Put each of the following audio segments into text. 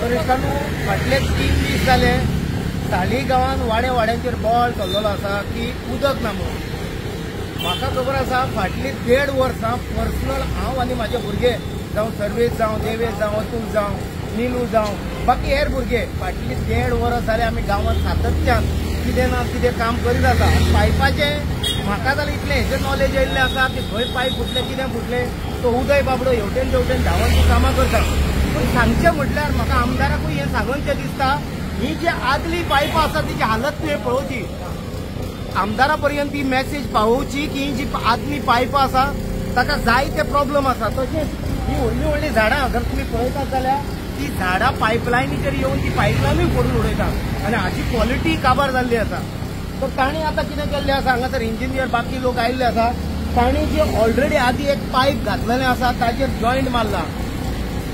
तर इश्टांनो फाटले 3 दीस जाले साली गांवान वाडे वाड्यांचेर बोवाळ चल्लेलो आसा की उदक ना म्हणून. म्हाका खबर आसा फाटली 1.5 वर्सां पर्सनल हांव आनी म्हाजे भुरगे जावं सर्वेश जावं देवेश जावं अतूल जावं निलू जावं बाकी हेर भुरगे फाटली 1.5 वर्स जाले आमी गांवांत सातत्यान कितें ना कितें काम करीत आसा. पायपाचें म्हाका जाल्यार इतलें हेजें नॉलेज येयल्लें आसा की खंय पायप फुटलें कितें फुटलें तो उदय बाबडो हेवटेन तेवटेन धांवन ती कामां करता. पूण सांगचें म्हटल्यार म्हाका आमदाराकूय हें सांगचें दिसता, ही जी आदली पायपां आसा तिची हालत तुवें पळोवची, आमदारा पर्यंत ती मॅसेज पावोवची की ही जी आदली पायपां आसा ताका जायते प्रॉब्लम आसा. तशेंच ही व्हडलीं व्हडलीं झाडां जर तुमी पळयतात जाल्यार ती झाडां पायपलायनीचेर येवन ती पायपलायनूय फोडून उडयता आनी हाची क्वॉलिटी काबार जाल्ली आसा. तर तांणी आतां कितें केल्लें आसा, हांगासर इंजिनियर बाकी लोक आयिल्ले आसा, तांणी जे ऑलरेडी आदी एक पायप घातलेलें आसा ताचेर जॉयंट मारला,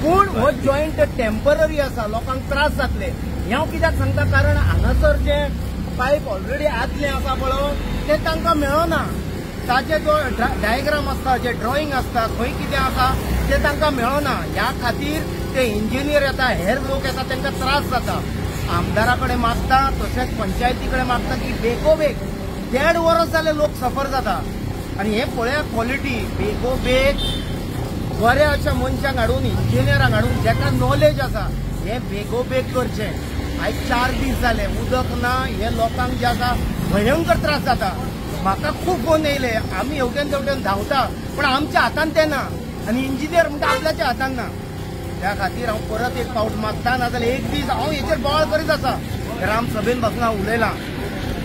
पूण हो जॉयंट टेम्पररी आसा, लोकांक त्रास जातले. हें हांव कित्याक सांगता, कारण हांगासर जे पायप ऑलरेडी आदलें आसा पळय तें तांकां मेळना. ताचे जो डायग्राम आसता, जे ड्रॉइंग आसता, खंय कितें आसा तें तांकां मेळना. ह्या खातीर ते इंजिनियर येता, हेर लोक येता, तांकां त्रास जाता. आमदारा कडेन मागता तशेंच पंचायती कडेन मागता की बेगोबेग 1.5 वर्स जाले लोक सफर जाता आनी हें पळया क्वॉलिटी बेगोबेग बऱ्या अशा मनशांक हाडून इंजिनियरांक हाडून जेका नॉलेज आसा हें बेगोबेग करचें. आयज 4 दीस जाले उदक ना, हे लोकांक जे आसा भयंकर त्रास जाता. म्हाका खूब फोन येयले, आमी हेवटेन तेवटेन धांवता पूण आमच्या हातान तें ना आनी इंजिनियर म्हणटा आपल्याच्या हातान ना. त्या खातीर हांव परत एक पावट मागता, नाजाल्यार एक दीस हांव हेचेर बोवाळ करीत आसा. ग्रामसभेन पासून हांव उलयलां,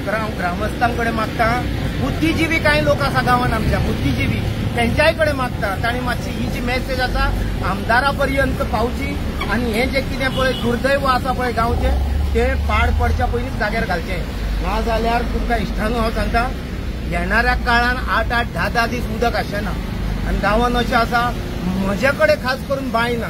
तर हांव ग्रामस्थां कडेन मागता, बुद्धिजिवी कांय लोक आसा गांवांत आमच्या बुद्धिजिवी तेंच्याय कडेन मागता तांणी मातशी ही जी मॅसेज आसा आमदारा पर्यंत पावची आनी हें जें कितें पळय दुर्दैव आसा पळय गांवचें तें पाड पडच्या पयलींच जाग्यार घालचें. नाजाल्यार तुमकां इश्टानू हांव सांगता येणाऱ्या काळान 8 8 10 10 दीस उदक आसचें ना. आनी गांवांत अशें आसा, म्हजे कडेन खास करून बांय ना,